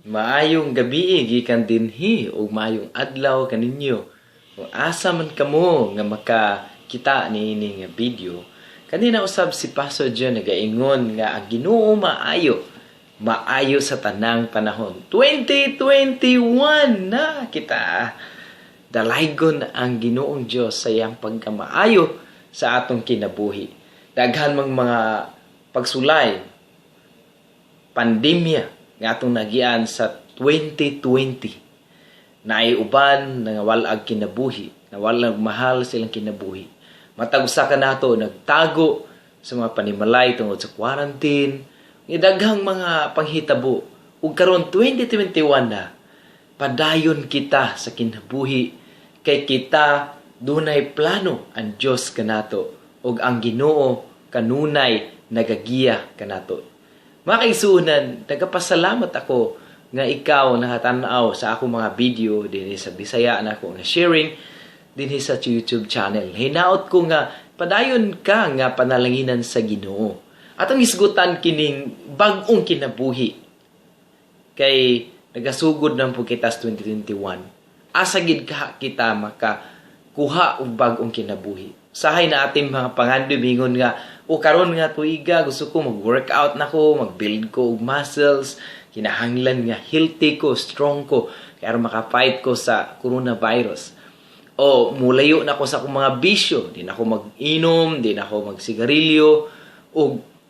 Maayong gabii gikan dinhi ug maayong adlaw kaninyo. Kung asa man kamo nga makakita niini nga video, kanina usab si Pastor John nagaingon nga ang Ginoo maayo, maayo sa tanang panahon. 2021 na kita. Dalaygon ang Ginoong Dios sa iyang pagkamaayo sa atong kinabuhi. Daghan mang mga pagsulay, pandemya nga atong nagian sa 2020. Naay uban nga wala kinabuhi, nawala mahal silang kinabuhi. Matag usa ka nato nagtago sa mga panimalay tungod sa quarantine, nga daghang mga panghitabo. Ug karon 2021 na, padayon kita sa kinabuhi kay kita dunay plano ang Dios kanato ug ang Ginoo kanunay nagagiya kanato. Mga kaigsuonan, nagapasalamat ako nga ikaw nakatan-aw sa akong mga video dinhi sa Bisaya na ako nga sharing dinhi sa YouTube channel. Hinaot ko nga padayon ka nga panalanginan sa Ginoo. Atong hisgutan kining bag-ong kinabuhi kay nagasugod na po kita sa 2021. Asa gid ka kita maka kuha og bag-ong kinabuhi? Sahay na ating mga pangandoy bingon nga o karon nga tuiga gusto ko mag-workout na ko, mag-build ko og muscles, kinahanglan nga healthy ko, strong ko kay aron maka-fight ko sa coronavirus. O mulayo na ko sa akong mga bisyo, di na ako mag-inom, di na ako magsigarilyo, o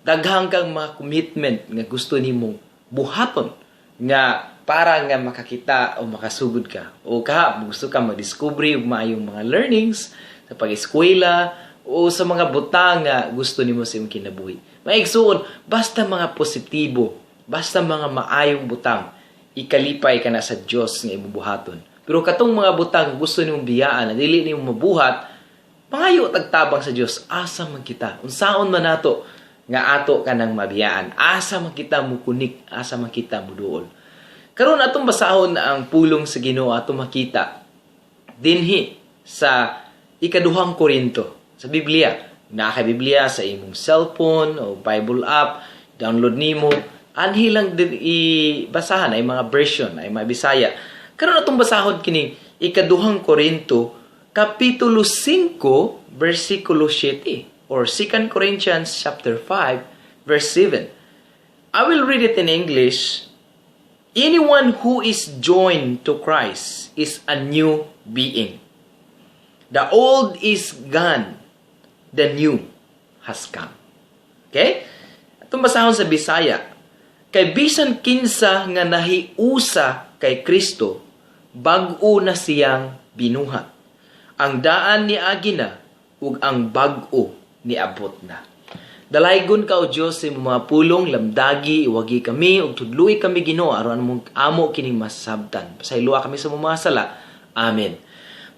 daghang kang mga commitment nga gusto nimong buhaton nga para nga makakita o makasugod ka. O ka gusto ka mag-discover og maayong mga learnings sa pag-eskwela o sa mga butang nga gusto nimo sa imong kinabuhi. Mga igsuon, basta mga positibo, basta mga maayong butang, ikalipay ka na sa Dios nga imong buhaton. Pero katong mga butang gusto nimong biyaan, na dili nimo mabuhat, pangayo tagtabang sa Dios, asa man kita? Unsaon man nato nga ato kanang mabiyaan? Asa man kita mukunik? Asa man kita muduol? Karon atong basahon ang pulong sa Ginoo, atong makita dinhi sa Ikaduhang Korinto sa Biblia. Naa ka Biblia sa imong cellphone o Bible app, download nimo. Anhi lang din ibasahan ay mga version ay mga Bisaya. Karon atong basahon kini Ikaduhang Korinto kapitulo 5 versikulo 7 or 2 Corinthians chapter 5 verse 7. I will read it in English. "Anyone who is joined to Christ is a new being. The old is gone, the new has come." Okay? Atong basahon sa Bisaya. "Kay bisan kinsa nga nahiusa kay Kristo, bag-o na siyang binuhat. Ang daan niagi na ug ang bag-o niabot na." Dalaygon ka, O Dios, sa imong mga pulong, lamdagi, iwagi kami ug tudloi kami, Ginoo, aron among amo kining masabtan. Pasayloa kami sa mga sala. Amen.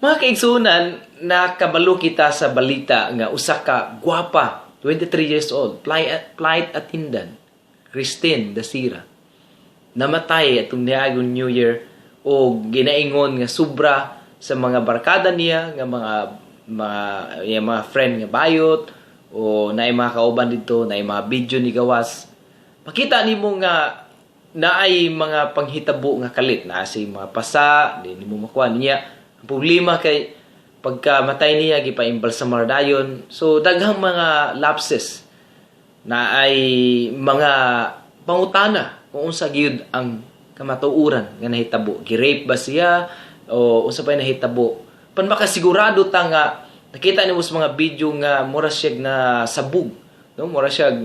Mga kaigsuonan, nakabalo kita sa balita nga usa ka gwapa, 23 years old, flight attendant, Christine Dacera. Namatay atong niagong New Year o ginaingon nga sobra sa mga barkada niya nga mga iya mga friend nga bayot o naay mga kauban dito, naay mga video ni gawas. Makita nimo nga naay mga panghitabo nga kalit, naa say mga pasa, di nimo makuha niya. Ang problema kay pagka matay niya gipa-imbalsamar dayon. So daghang mga lapses na ay mga pangutana kung unsa gyud ang kamatuoran nga nahitabo. Gi-rape ba siya o unsa pa nahitabo? Pan makasigurado ta nga nakita nimo sa mga video nga mura siya na sabog, no? Mura siya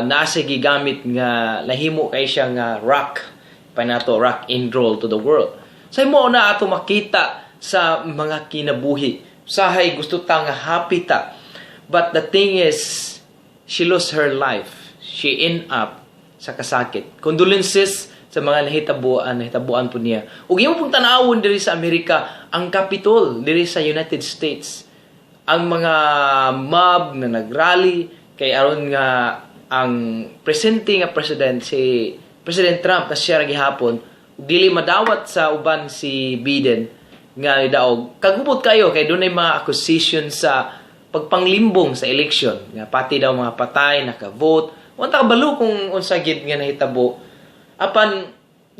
naa siya gigamit nga nahimo kay siya nga rock pa nato, rock and roll to the world. Sa mo na ato makita sa mga kinabuhi. Sahay gusto ta nga happy ta. But the thing is, she lost her life. She end up sa kasakit. Condolences sa mga nahitabuan po niya. Ug imo pong tan-awon diri sa Amerika, ang Capitol diri sa United States, ang mga mob na nagrally kay aron nga ang presente nga president, si President Trump, na siya ra gihapon ug dili madawat sa uban si Biden nga daog. Kagubot kayo kay dunay mga accusation sa pagpanglimbong sa election nga pati daw mga patay naka-vote. Wa ta kabalo kung unsa gid nga nahitabo. Apan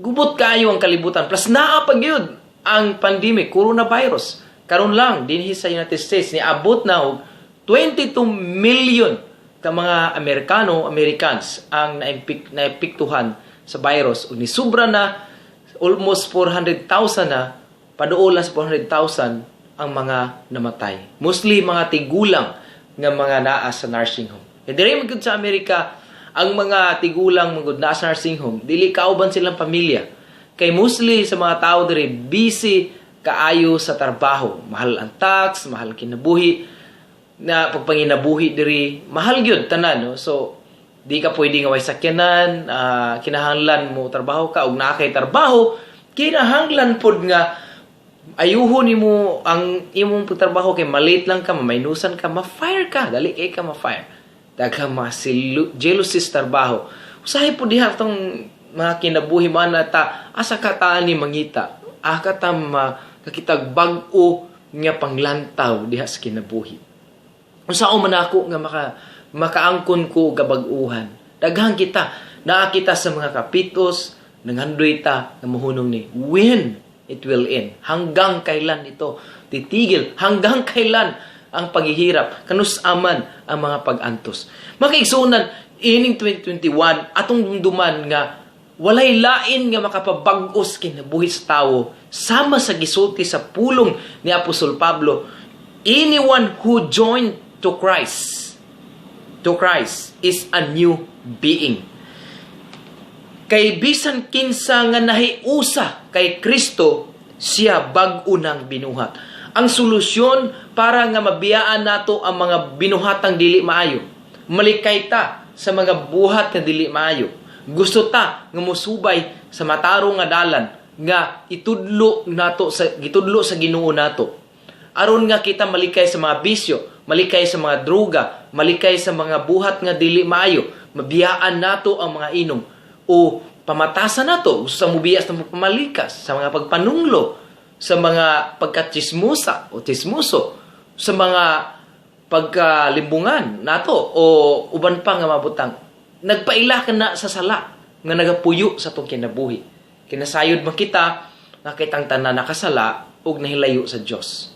Gubot kaayo ang kalibutan. Plus naa pa gyud ang pandemic, coronavirus. Karon lang dinhi sa United States niabot na og 22 million ka mga Amerikano, Americans ang naepektuhan sa virus ug nisubra na, almost 400,000 na, paduol na sa 400,000 ang mga namatay. Mostly mga tigulang nga mga naa sa nursing home. Kay diri man gud sa Amerika, ang mga tigulang man gud naa sa nursing home, dili kauban silang pamilya. Kay mostly sa mga tao diri, busy kaayo sa trabaho. Mahal ang tax, mahal ang kinabuhi na pagpanginabuhi diri, mahal gyud tanan, no? So di ka pwede nga way sakyanan, kinahanglan mo trabaho ka ug naa kay trabaho, kinahanglan pod nga ayuhon nimo ang imong pagtrabaho kay malate lang ka, mamainusan ka, ma-fire ka, dali kay ka ma-fire. Daghang mga jealousy sa trabaho. Usahay po diha tong mga kinabuhi man na ta, asa ka ta ni mangita, aka ta makakitag bag-o nga panglantaw diha sa kinabuhi. Unsaon man ako nga makaangkon ko og kabag-uhan? Daghang kita, naa kita sa mga kapitos, nanghandoy ta nga mohunong ni. When it will end? Hanggang kailan ito titigil? Hanggang kailan ang paghihirap? Kanus-a man ang mga pag-antos? Mga kaigsuonan, ining 2021, atong dumduman nga walay lain nga makapabag-os kinabuhi sa tawo sama sa gisulti sa pulong ni Apostol Pablo, "Anyone who joined to Christ is a new being." Kay bisan kinsa nga nahiusa kay Kristo, siya bag-o nang binuhat. Ang solusyon para nga mabiyaan nato ang mga binuhatang dili maayo. Malikay ta sa mga buhat nga dili maayo. Gusto ta nga mosubay sa matarong nga dalan nga itudlo nato sa gitudlo sa Ginoo nato. Aron nga kita malikay sa mga bisyo, malikay sa mga droga, malikay sa mga buhat nga dili maayo, mabiyaan nato ang mga inom o pamatasan nato, gusto sa mubiya sa mga pamalikas, sa mga pagpanunglo, sa mga pagkatsismusa o tsismuso, sa mga pagkalimbungan nato o uban pa nga mabutang. Nagpaila ka na sa sala nga nagapuyo sa atong kinabuhi. Kinasayod man kita nga kitang tanan nakasala ug nahilayo sa Dios.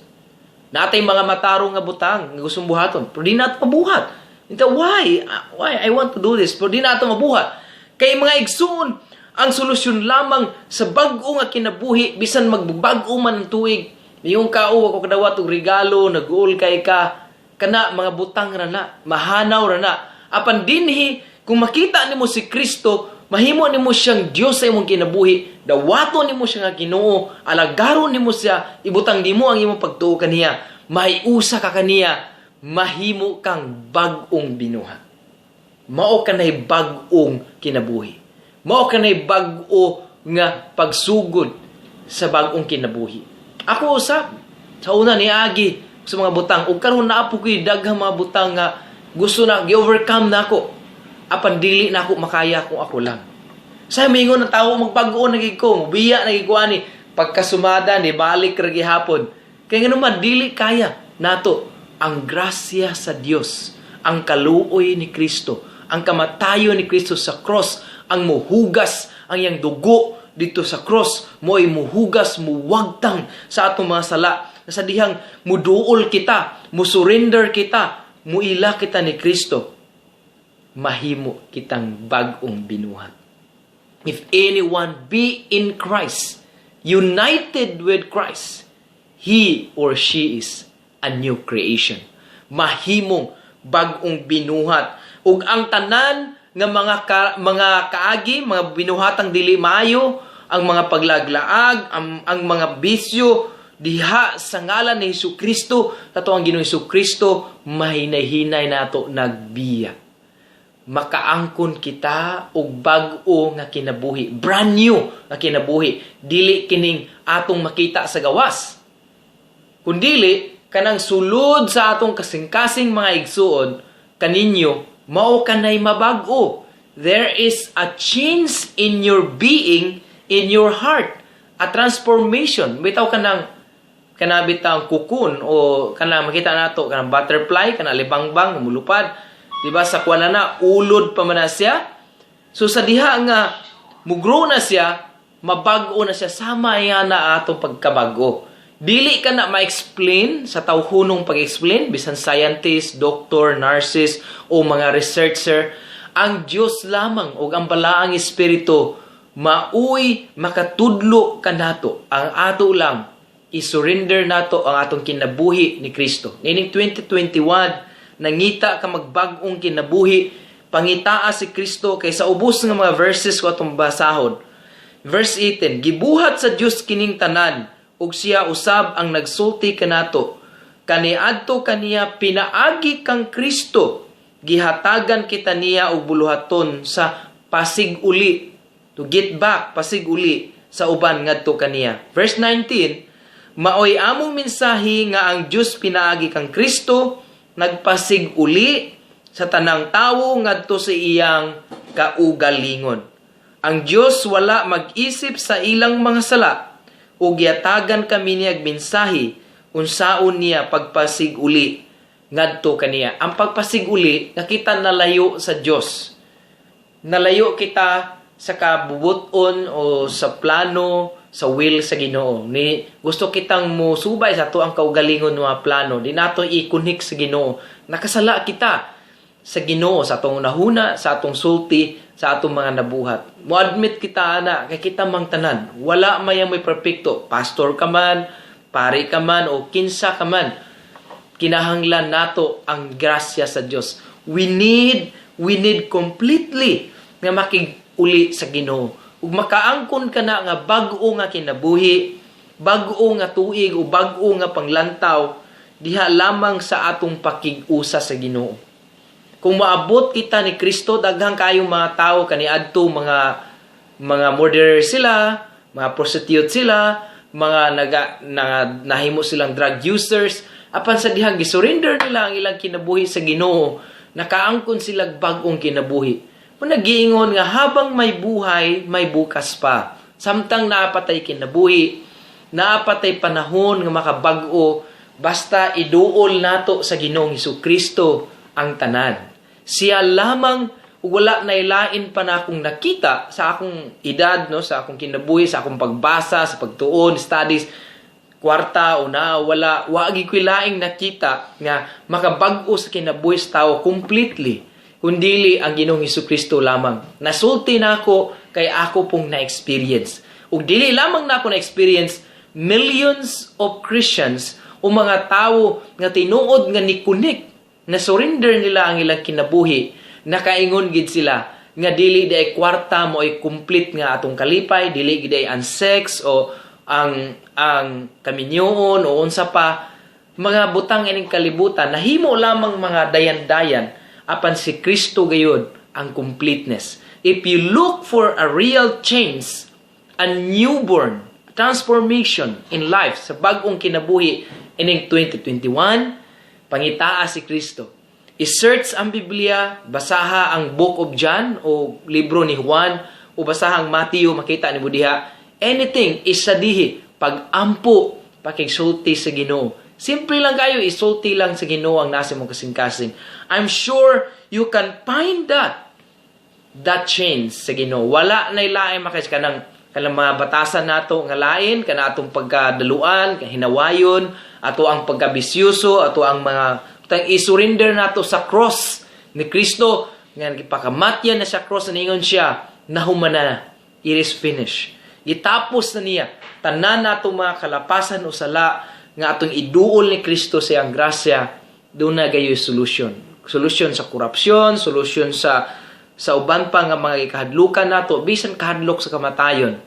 Natay mga matarong nga butang nga gustong buhaton, pero di nato mabuhat. Inta, why? Why I want to do this? Pero di nato mabuhat. Kay mga igsoon, ang solusyon lamang sa bag-o nga kinabuhi, bisan magbag-o man ang tuig, niyong kao ako kadawat og regalo, nag-uol kay ka, kana mga butang ra na, mahanaw ra na. Apan dinhi, kung makita nimo si Kristo, mahimo nimo siyang Dios sa imong kinabuhi, dawato nimo siya nga Ginoo, alagaron nimo siya, ibutang nimo ang imong pagtuo kaniya, mahiusa ka kaniya, mahimo kang bag-ong binuhat. Mao kanay bag-ong kinabuhi. Mao kanay bag-o nga pagsugod sa bag-ong kinabuhi. Ako usab sa una niagi sa mga butang ug karon naa po ko'y daghang mga butang nga gusto na gi-overcome nako. Apan dili na ako makaya kung ako lang. Sa mingon ng tao, magbag-o na gid ko, mubiya na gid ko ani, pagkasumada ni balik ra gihapon. Kay ngano man dili kaya nato ang grasya sa Dios, ang kaluoy ni Kristo, ang kamatayon ni Kristo sa cross, ang muhugas ang iyang dugo dito sa cross, mo'y muhugas, muwagtang sa atong mga sala. Sa dihang muduol kita, musurrender kita, muila kita ni Kristo, mahimo kitang bag-ong binuhat. If anyone be in Christ, united with Christ, he or she is a new creation. Mahimong bag-ong binuhat. Ug ang tanan nga mga kaagi, mga binuhatang dili maayo, ang mga paglaglaag, ang mga bisyo diha sa ngalan ni Hesus Kristo, ato ang Ginoong Hesus Kristo, mahinay-hinay nato nagbiya. Makaangkon kita og bag-o nga kinabuhi, brand new nga kinabuhi, dili kining atong makita sa gawas. Kundili kanang sulod sa atong kasing-kasing, mga igsuon, kaninyo mao kanay mabag-o. There is a change in your being, in your heart, a transformation. Bitaw kanang kana bitaw cocoon o kanang makita nato kanang butterfly, kanang libangbang mulupad, di ba? Sa kuan na ulod pa man na siya. So sa diha nga mugrow na siya, Mabag-o na siya sama nga na atong pagkabag-o. Dili ka na ma-explain sa tawhonong pag-explain, bisan scientist, doctor, nurses o mga researcher. Ang Dios lamang o ang Balaang Espiritu maoy makatudlo kanato. Ang ato lang, i-surrender nato ang atong kinabuhi ni Kristo. Niining 2021, nangita ka magbag-ong kinabuhi, pangitaa si Kristo kay sa ubos nga mga verses ko atong basahon. Verse 18, "Gibuhat sa Dios kining tanan ug siya usab ang nagsulti kanato kaniadto kaniya pinaagi kang Kristo. Gihatagan kita niya og buluhaton sa pasig-uli," to get back, pasig-uli sa uban ngadto kaniya. Verse 19, "Maoy among mensahe nga ang Dios pinaagi kang Kristo nagpasig-uli sa tanang tawo ngadto sa iyang kaugalingon. Ang Dios wala mag-isip sa ilang mga sala ug gihatagan kami niyag mensahe unsaon niya pagpasig-uli ngadto kaniya." Ang pagpasig-uli, nakita nalayo sa Dios. Nalayo kita sa kabubuton o sa plano, sa will sa Ginoo. Ni gusto kitang musubay sa ato ang kaugalingon nga plano. Di nato i-connect sa Ginoo. Nakasala kita sa Ginoo sa atong nahuna, sa atong sulti, sa atong mga nabuhat. Mo-admit kita ana kay kita mang tanan. Wala may may perpekto. Pastor ka man, pari ka man o kinsa ka man. Kinahanglan nato ang grasya sa Dios. We need completely nga makig-uli sa Ginoo. Ug makaangkon ka na nga bag-o nga kinabuhi, bag-o nga tuig o bag-o nga panglantaw diha lamang sa atong pakig-usa sa Ginoo. Kung maabot kita ni Kristo, daghang kayong mga tao kaniadto, mga murderer sila, mga prostitute sila, mga naga, na, nahimo silang drug users, apan sa dihang gisurrender nila ang ilang kinabuhi sa Ginoo, nakaangkon sila bag-ong kinabuhi. Kung nagiingon nga habang may buhay, may bukas pa. Samtang naa pa tay kinabuhi, naa pa tay panahon nga makabag-o, basta iduol nato sa Ginoong Kristo ang tanan. Siya lamang, wala na ilain pa na akong nakita sa akong edad, no, sa akong kinabuhi, sa akong pagbasa, sa pagtuon, studies, kwarta o na wala, wa gyud ko'y laing nakita nga makabag-o sa kinabuhi sa tao completely kundili ang Ginoong Kristo lamang. Nasulti na ako kay ako pong na-experience. Ug dili lamang na ako na-experience, millions of Christians o mga tawo nga tinuod nga ni-connect, na surrender nila ang ilang kinabuhi, nakaingon gid sila nga dili diay kwarta mo ay complete nga atong kalipay, dili gid ay ang sex o ang kaminyoon o unsa pa mga butang ining kalibutan, nahimo lamang mga dayan-dayan, apan si Kristo gayud ang completeness. If you look for a real change, a newborn transformation in life sa bag-ong kinabuhi ining 2021, pangitaa si Kristo. I-search ang Biblia, basaha ang Book of John o libro ni Juan o basaha ang Matthew, makita nimo diha. Anything, isadihi, pag-ampo, pakigsulti sa Ginoo. Simple lang kayo, isulti lang sa Ginoo ang nasa mong kasing-kasing. I'm sure you can find that change sa Ginoo. Wala na ilain makas kanang mga batasan nato nga lain kana atong pagkadaluan, hinawayon, ato ang pagkabisyoso, ato ang mga tang i-surrender nato sa cross ni Kristo nga gipakamatyan na sa cross. Ningon siya, "Nahuman na, it is finished." Gitapos na niya tanan nato mga kalapasan o sala nga atong iduol ni Kristo sa iyang grasya. Doon na gayoy solution. Solution sa korupsyon, solution sa uban pa nga mga ikahadlukan nato, bisan kahadlok sa kamatayon.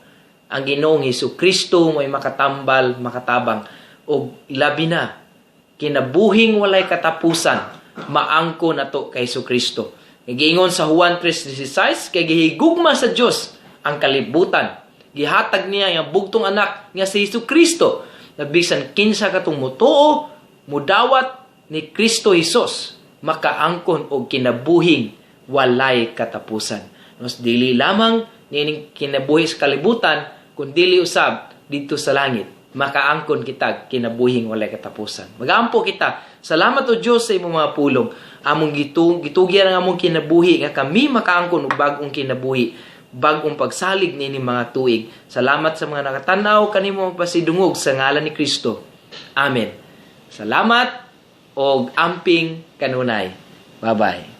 Ang Ginoong Hesus Kristo may makatambal, makatabang og labi na kinabuhing walay katapusan maangko nato kay Hesus Kristo. Giingon sa Juan 3:16, kay gihigugma sa Dios ang kalibutan, gihatag niya ang bugtong anak nga si Hesus Kristo, na bisan kinsa katong mutuo, mudawat ni Kristo Hesus, makaangkon og kinabuhing walay katapusan. Mas dili lamang niining kinabuhi sa kalibutan, kun dili usab didto sa langit makaangkon kita kinabuhing walay katapusan. Magaampo kita. Salamat, o Dios, sa imong mga pulong. Among gitugyan ang among kinabuhi nga kami makaangkon og bag-ong kinabuhi. bag-ong pagsalig niini mga tuig. Salamat sa mga nakatanaw kanimo pasidungog sa ngalan ni Kristo. Amen. Salamat og amping kanunay. Bye-bye.